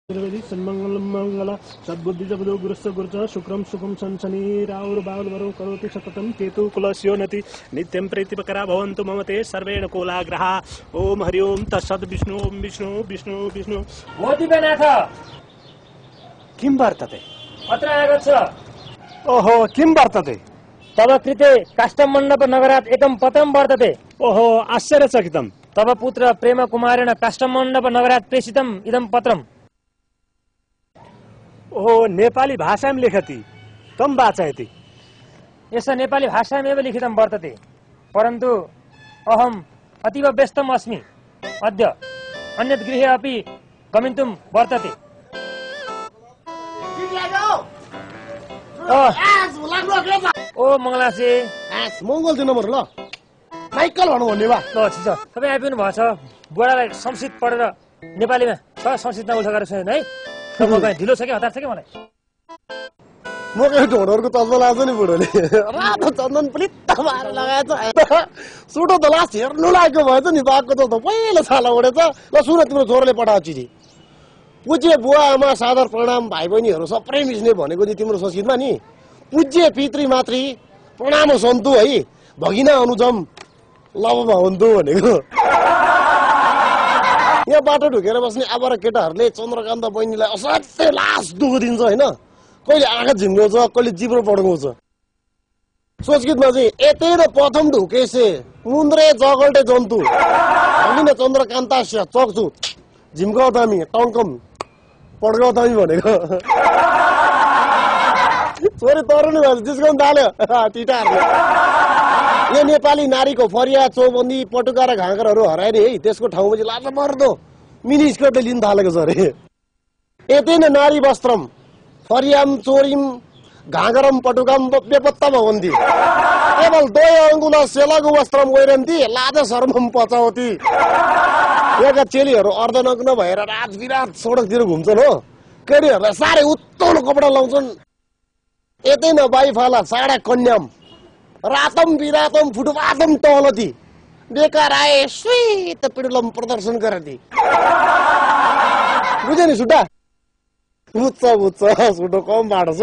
सन्मंगला सद्बुद्धि जबदो गुरुस्य गुरुच शुक्रम सुखम शनि राहुल बाहुल वरो करोति सततम केतु कुलस्योनति नित्यं प्रीतिपकरा भवन्तु मम ते सर्वेण कोलाग्रहा ओम हरि ओम तत्सत् विष्णु ओम विष्णु विष्णु विष्णु भोतिनाथ किं वर्तते अत्र आगच्छ ओहो किं वर्तते तव कृते काष्ठमण्डप नगरात् एकं पत्रं वर्तते ओहो आश्चर्यचकितं तव पुत्र प्रेमकुमारेण काष्ठमण्डप नगरात् प्रेषितम् इदं पत्रम् ओहो नेपाली भाषायां लिखति तं वाचयति एष नेपाली भाषायामेव लिखितं वर्तते परन्तु अहम् अतीव व्यस्तम् अस्मि अद्य अन्यत् गृहे अपि गमितुं वर्तते ओ मङ्गलासे मङ्गल दिन नम्बर ल साइकल भन्नु भन्ने बा ल ठिक छ तपाईँ आइपुग्नु भएको छ बुढालाई संस्कृत पढेर नेपालीमा संस्कृत नउल्था गरेर छैन है ढिलो छ कि हतार छ कि मलाई म कहीँ ढोडहरूको चस्मा लाग्छ नि बुढोले रातो चन्दन पुलित्त मारेर लगाएछ सुटो त लास्ट हेर्नु लागेको भएछ नि बाघको त पहिलो छाला उडेछ ल सुन तिम्रो छोराले पठाएको चिठी पूज्य बुवा आमा सादर प्रणाम भाइ बहिनीहरू सबै मिच्ने भनेको नि तिम्रो संस्कृतमा नि पूज्य पितृ मातृ प्रणाम सन्तु है भगिना अनुजम लव भवन्तु भनेको यहाँ बाटो ढुकेर बस्ने आवारा केटाहरूले चन्द्रकान्त बहिनीलाई असाध्यै लास दुःख दिन्छ होइन कहिले आँखा झिम्गाउँछ कहिले जिब्रो पड्काउँछ संस्कृतमा चाहिँ एतेन प्रथम ढुकेसे मुन्द्रे जगल्टे जन्तु भगिना चन्द्रकान्तास्य चक्छु झिम्काउतामी टङ्कम पड्काउतामी भनेको छोरी तरुणी भएछ जिस्काउनु थाल्यो टिटाहरूले यहाँ नेपाली नारीको फरिया चौबन्दी पटुका र घाँगरहरू हराएर है त्यसको ठाउँमा चाहिँ लाज मर्दो मिनी स्कर्टले लिन थालेको छ अरे यतै न नारी वस्त्रम फरियाम चोरिम घाँगरम पटुकाम बेपत्ता भवन्ती केवल दोय अङ्गुल सेलाको वस्त्रम वैरन्ती लाज शर्मम पचाउती यहाँका चेलीहरू अर्धनग्न भएर राजविराट सडकतिर घुम्छन् हो केटीहरूलाई साह्रै उत्तौलो कपडा लाउँछन् यतै न बाइफाला साडा कन्याम रातम बिरातम फुटपातम टहलती बेकार आए श्वेत पिडुलम प्रदर्शन गरती बुझ्यो नि सुटा बुझ्छ सुटो कम बाटो छ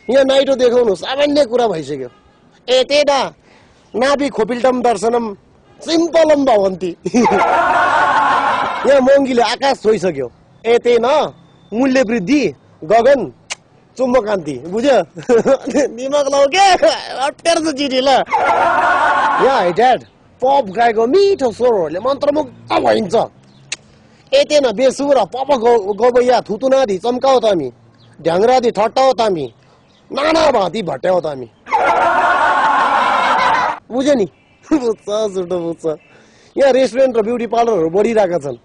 यहाँ नाइटो देखाउनु सामान्य कुरा भइसक्यो एतेना नाभि खोपिल्टम दर्शनम सिम्पलम भवन्ती यहाँ मङ्गीले आकाश छोइसक्यो एतेना मूल्य वृद्धि गगन चुम्बकान्ति बुझ्यो दिमाग लाउ के अप्ठ्यारो चिठी ल यहाँ है ड्याड पप गाएको मिठो स्वरहरूले मन्त्रमुग्ध भइन्छ एतेन बेसुर पप गबैया थुतुनादि चम्काओ तामी ढ्याङ्ग्रादि ठट्टाओ तामी नाना भाँति भट्याओ तामी बुझ्यो नि बुझ्छ छुटो बुझ्छ यहाँ रेस्टुरेन्ट र ब्युटी पार्लरहरू बढिरहेका छन्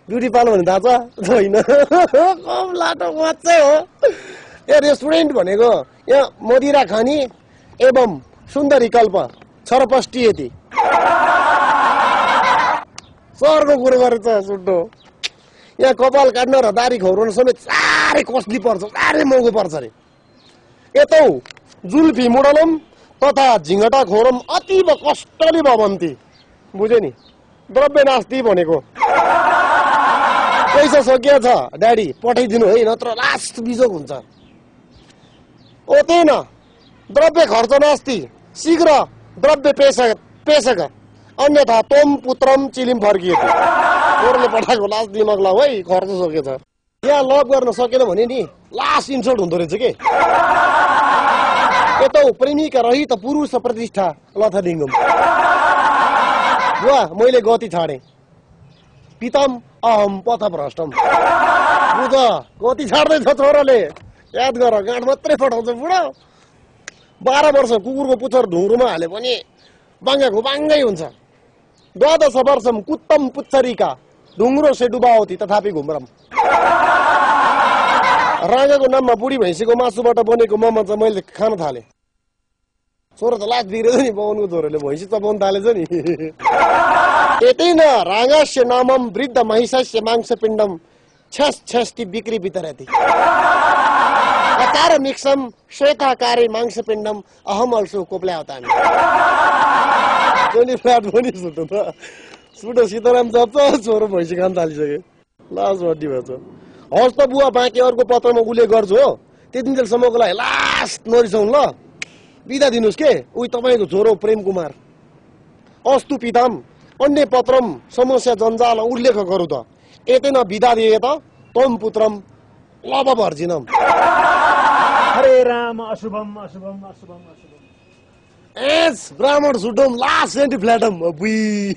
ब्युटी पार्लर भने थाहा छ होइन कम लाटो मात्रै हो यहाँ रेस्टुरेन्ट भनेको यहाँ मदिरा खानी एवं सुन्दरी कल्प छरपष्टि यति सरको कुरो गरेछ सुट्टो यहाँ कपाल काट्न र दारी खौराउन समेत साह्रै कस्टली पर्छ साह्रै महँगो पर्छ अरे यतौ जुल्फी मोडलम तथा झिङ्गटा खोरम अतीव कष्टली भवन्ती बुझ्यो नि द्रव्य नास्ति भनेको पैसा सकिया छ ड्याडी पठाइदिनु है नत्र लास्ट बिजोग हुन्छ ओतेन द्रव्य खर्च नास्ति शीघ्र द्रव्य पेशक अन्यथा तोम पुत्रम चिलिम फर्किएको छोरोले पठाएको लास्ट दिमाग लाऊ है खर्च सकेछ यहाँ लभ गर्न सकेन भने नि लास्ट इन्सल्ट हुँदो रहेछ के यतौ प्रेमिका रहित पुरुष प्रतिष्ठा लथाडिङ्गम बुवा मैले गति छाडे पितम अहम पथभ्रष्टम बुझ गति छाड्दैछ छोराले याद गर गाँठ मात्रै पठाउँछ बुढो 12 वर्ष कुकुरको पुच्छर ढुङ्ग्रोमा हाले पनि बाङ्गाको बाङ्गै हुन्छ 12 वर्षम कुत्तम पुच्छरीका ढुङ्ग्रो से डुबाओती तथापि घुम्रम राजाको नाममा बुढी भैँसीको मासुबाट बनेको मोमो चाहिँ मैले खान थालेँ छोरो त लाज बिग्रेछ नि बाउनको छोरोले भैँसी चपाउन थालेछ नि यतै न रागास्य नामम वृद्ध महिषस्य मांस पिण्डम छष्टि बिक्री वितरति अचार मिक्सम श्वेताकारी मांस पिण्डम अहम अल्सो कोप्ल्याउतामी कोनी फ्ल्याट पनि सुटो त सुटो सीताराम जप्छ छोरो भैँसी खान थालिसक्यो लाज भड्डी भएछ हस् त बुवा बाँकी अर्को पत्रमा उल्लेख गर्छु हो त्यति जेलसम्मको लागि लास्ट नरिसाउँ ल बिदा दिनुहोस् के उही तपाईँको छोरो प्रेम कुमार अस्तु पिताम अन्य पत्रम समस्या जन्जाल उल्लेख गरौँ त एतेन बिदा दिए त तम पुत्रम लभ भर्जिनम हरे राम अशुभम अशुभम अशुभम अशुभम एस ब्राह्मण सुडम लास्ट सेन्टी फ्ल्याटम बुई